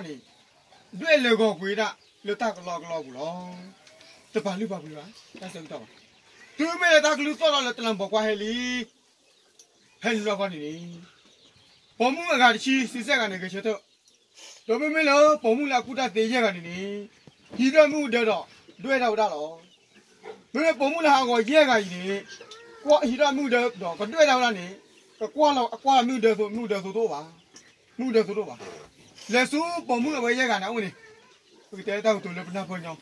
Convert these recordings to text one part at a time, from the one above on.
န့ၣ် ဒွဲၣ်လၢာ်ဂီၤပှ့ၤဒၣ်လၢတၢ်ကလီကလီအပူၤလီၤ. တပာ်လုၢ်ပာ်ပှ့ၤဘၣ် တၢ်ဆၢကတီၢ်ဘၣ်. တုၤမ့ၢ်လၢတၢ်ကလုၢ်သီၣ်လီၤလၢတလးမူပိာ်ခွါဟဲလံ ဖဲန့ၣ်လီၤခီန့ၣ်န့ၣ် ပိာ်မုၣ်အဂၤတဆံ ဆံဆဲဂၤန့ၣ် ဂဲၤဆၢထၢၣ်, ဒီးမ့မ့ၢ်လၢပိာ်မုၣ်လၢအကူၣ်တၢ်သ့ယဲၢ်ဂၤန့ၣ်န့ၣ် ဟံးထီၣ်မ့ၣ်အူဒၢဒီး ဒွဲၣ်တၢ်ဝဲဒၣ်လီၤ. မ့မ့ၢ်ပိာ်မုၣ်လၢဟးဂီၤယဲၢ်ဂၤအံၤန့ၣ် ကွၢ်ဟံးထီၣ်မ့ၣ်အူဒၢဒီး ကဒွဲၣ်တၢ်ဝဲဒၣ်န့ၣ် ကကွၢ်လီၤ အကွၢ်မ့ၣ်အူဒၢသိး မ့ၣ်အူဒၢသိးတအိၣ်ဘၣ်. မ့ၣ်အူဒၢသိးတအိၣ်ဘၣ်. လဲၤဆူပိာ်မုၣ်အဝဲယဲၢ်ဂၤန့ၣ်အအိၣ်န့ၣ် ပကတဲတၢ်ကတိၤလၢပနၢ်ပၢၢ်ညီ,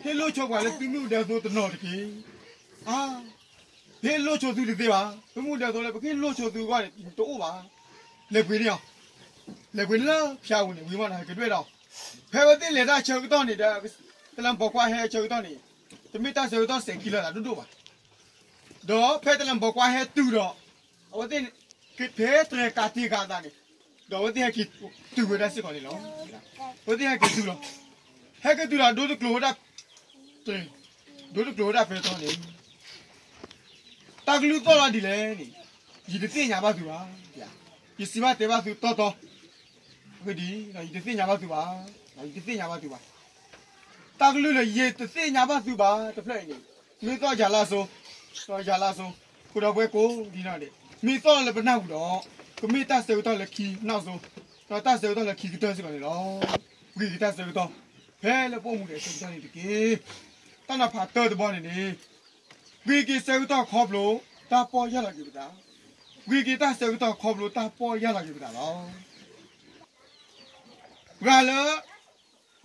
ဟ့ၣ်လိၣ်ဆိပှၤလၢသုမ့ၣ်အူဒၢသိးတနီၤတက့ၢ်. အါ ပဟ့ၣ်လိၣ်ဆိသုတသ့ဘၣ်. သုမ့ၣ်အူဒၢသိးလၢပကဟ့ၣ်လိၣ်ဆိသုအဂီၢ်န့ၣ် တအိၣ်ဘၣ်. လဲၤပှ့ၤန့ၢ်အီၤ, လဲၤပှ့ၤန့ၢ်လၢဖၠါပူၤန့ၣ် ဝံၤမ့ၢ်ဒီးကဒွဲၣ်ဒီး, ဖဲအဝဲသ့ၣ်လဲၤတၢ်ဆၢကတီၢ်န့ၣ်ဒီး တလးမူပိာ်ခွါဟဲဆၢကတီၢ်န့ၣ် တမ့ၢ်တၢ်ဆၢကတီၢ်စဲးခံလၢသးဒိၣ်ဒိၣ်ဘၣ်. ဒီးဖဲတလးမူပိာ်ခွါဟဲတုၤဒီး အဝဲသ့ၣ် ဖဲတြဲၤကးတ့ၤကးအသးန့ၣ် ဒီးအဝဲသ့ၣ်ဟဲက့ၤတုၤဝဲဒၣ်စ့ၢ်ကီးန့ၣ်လီၤ. အဝဲသ့ၣ်ဟဲက့ၤတုၤလီၤ. ဟဲက့ၤတုၤဒီးဒိတကျိၤဝဲဒၣ်, ဒိတကျိၤဝဲဒၣ်ဖဲတီန့ၣ် တၢ်ကလုၢ်သီၣ်လီၤဒ်လဲၣ်န့ၣ် ယတသ့ၣ်ညါဘၣ်သုဘၣ်. ယစံးဘၣ်တဲဘၣ်သုတီတီ, အဂ့ၢ်ဒ်အံၤ, ယတသ့ၣ်ညါဘၣ်သုဘၣ်, ယတသ့ၣ်ညါဘၣ်သုဘၣ်. တၢ်ကလုၢ်လၢယတသ့ၣ်ညါဘၣ်သုဘၣ်တဖျၢၣ်အံၤန့ၣ် မ့ၢ်သီၣ်ယၤလၢအစိ, ဒီးယၤလၢအစိ, ဃုာ်ဒီးပဝဲကိးဂၤဒဲး, မ့ၢ်သီၣ်လၢပနၢ်ပူၤဒီး ကမ့ၢ်တၢ်ဆၢကတီၢ်လၢခံနီၣ်စိ, ဒီးတၢ်ဆၢကတီၢ်လၢခံကတၢၢ်စ့ၢ်ကီးန့ၣ်လီၤ. ပဂံၢ်က့ၤတၢ်ဆၢကတီၢ် ဖဲလၢပအိၣ်မူဒံးအဆၢကတီၢ်န့ၣ်တက့ၢ်. တၢ်နီၤဖးတၢတဘီန့ၣ်န့ၣ် ပဂံၢ်က့ၤဆၢကတီၢ်ခီဖျိ တၢ်ပီၢ်ယၢ်လီၤက့ၤပသး, ပဂံၢ်က့ၤတၢ်ဆၢကတီၢ်ခီဖျိတၢ်ပီၢ်ယၢ်လီၤက့ၤပသးလီၤ. ပှၤလၢ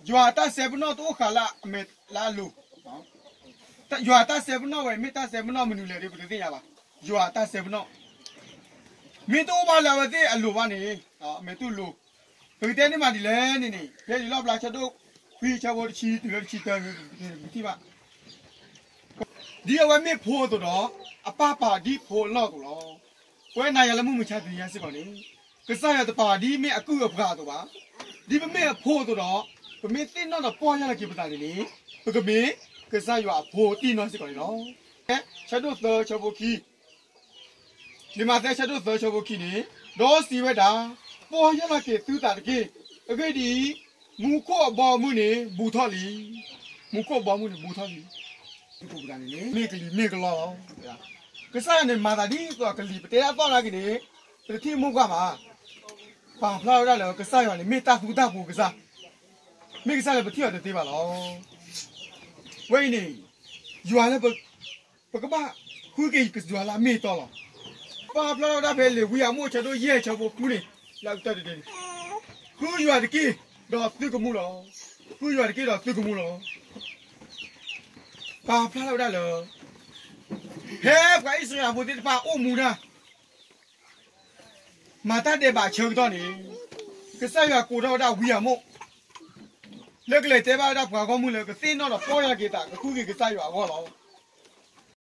ယွၤတၢ်စဲပနီၣ်တအိၣ်ဃာ်လၢအမဲာ်လၢအလိၤ, ယွၤတၢ်စဲပနီၣ်ဝဲ မ့ၢ်တၢ်စဲပနီၣ်မနုၤလဲၣ်ဒီး ပတသ့ၣ်ညါဘၣ်. ယွၤတၢ်စဲပနီၣ် မ့ၢ်တအိၣ်ဘၣ်လၢအဝဲသ့ၣ်အလိၤဘၣ်န့ၣ် အမဲာ်တူၢ်လိၤ, ပကတဲန့ၢ်မးဒ်လဲၣ်န့ၣ်န့ၣ် ဖဲလံာ်လီၣ်ဖျါဆၢဒိၣ်ခွံဆၢဖိတဆံတုၤလၢတဆံတၢန့ၣ် ပကထံၣ်ဘၣ် ဒ်အဝဲမ့ၢ်ဖိအသိးဒီး အပၢ်ပာ်ဒ်ဖိအလီၢ်အသိးလီၤ. ပဝဲနၤယၤလၢမုၢ်မဆါတနံၤညါစ့ၢ်ကီးန့ၣ် ကစၢ်ယွၤတပာ်ဒ်မ့ၢ်အကုၢ်အပှၤအသိးဘၣ်. ဒ်ပမ့ၢ်အဖိအသိးဒီး ပမ့ၢ်သ့ၣ်နီၣ်ဒီးပီၢ်ယၢ်လီၤက့ၤပသးန့ၣ်န့ၣ် ပကမ့ၢ်ကစၢ်ယွၤအဖိတံၢ်နီၢ်စ့ၢ်ကီးန့ၣ်လီၤ. ဆၢဒိၣ်သၢဆၢဖိခံ လံာ်မးသဲဆၢဒိၣ်သၢဆၢဖိခံန့ၣ်, ဒီးစံးဝဲဒၣ်, ပီၢ်ယၢ်လီၤက့ၤသုသးတက့ၢ်. အဂ့ၢ်ဒ်အံၤ, မူခိၣ်အဘီအမုၢ်န့ၣ် ဘူးထီၣ်လံ. မူခိၣ်အဘီအမုၢ်န့ၣ် ဘူးထီၣ်လံ. မ့ၢ်ကလံၤမ့ၢ်ကလီလီၤ. ကစၢ်ယွၤန့ၣ်မၤသးဒ်သိးကလံၤ ပတဲဒၣ်သီၣ်နာ်က့န့ၣ် ပတထံၣ်မိၢ်ပှၢ်ဘၣ်. ပာ်ဖျါဝဲဒၣ်လၢကစၢ်ယွၤန့ၣ် မ့ၢ်တၢ်သူတၢ်ပူၤကစၢ်, မ့ၢ်ကစၢ်လၢပထံၣ်အီၤတသ့ဘၣ်လီၤ. ဝဲအံၤန့ၣ် ယွၤလၢ ပကဘၣ်ဃုက့ၤယွၤလၢအမ့ၢ်အတီလီၤ. ပာ်ဖျါထီၣ်ဝဲဒၣ်ဖဲလံာ်ဝံအမိၣ်ဆၢဒိၣ်ယဲၢ်ဆၢဖိဃုန့ၣ် လၢအကတၢၢ်တဒဲန့ၣ်, ဃုယွၤတက့ၢ်ဒီးသုကမူလီၤ. ဃုယွၤတက့ၢ်ဒီးသုကမူလီၤ. ပာ်ဖျါထီၣ်ဝဲဒၣ်လၢ ဖဲပှၤအံၣ်စရ့လးဖိသ့ၣ်တဖၣ်အိၣ်မူဒၣ် မၤတၢ်ဒဲးဘးအဆၢကတီၢ်န့ၣ်, ကစၢ်ယွၤကိးထီၣ်ဝဲဒၣ်ဝံအမိၣ် လၢကလဲၤတဲဘၣ်ဝဲဒၣ်ပှၤဂီၢ်မုၢ်လၢကသ့ၣ်နီၣ်ဒီးပီၢ်ယၢ်လီၤက့ၤသး ကဃုက့ၤကစၢ်ယွၤအဂီၢ်လီၤ.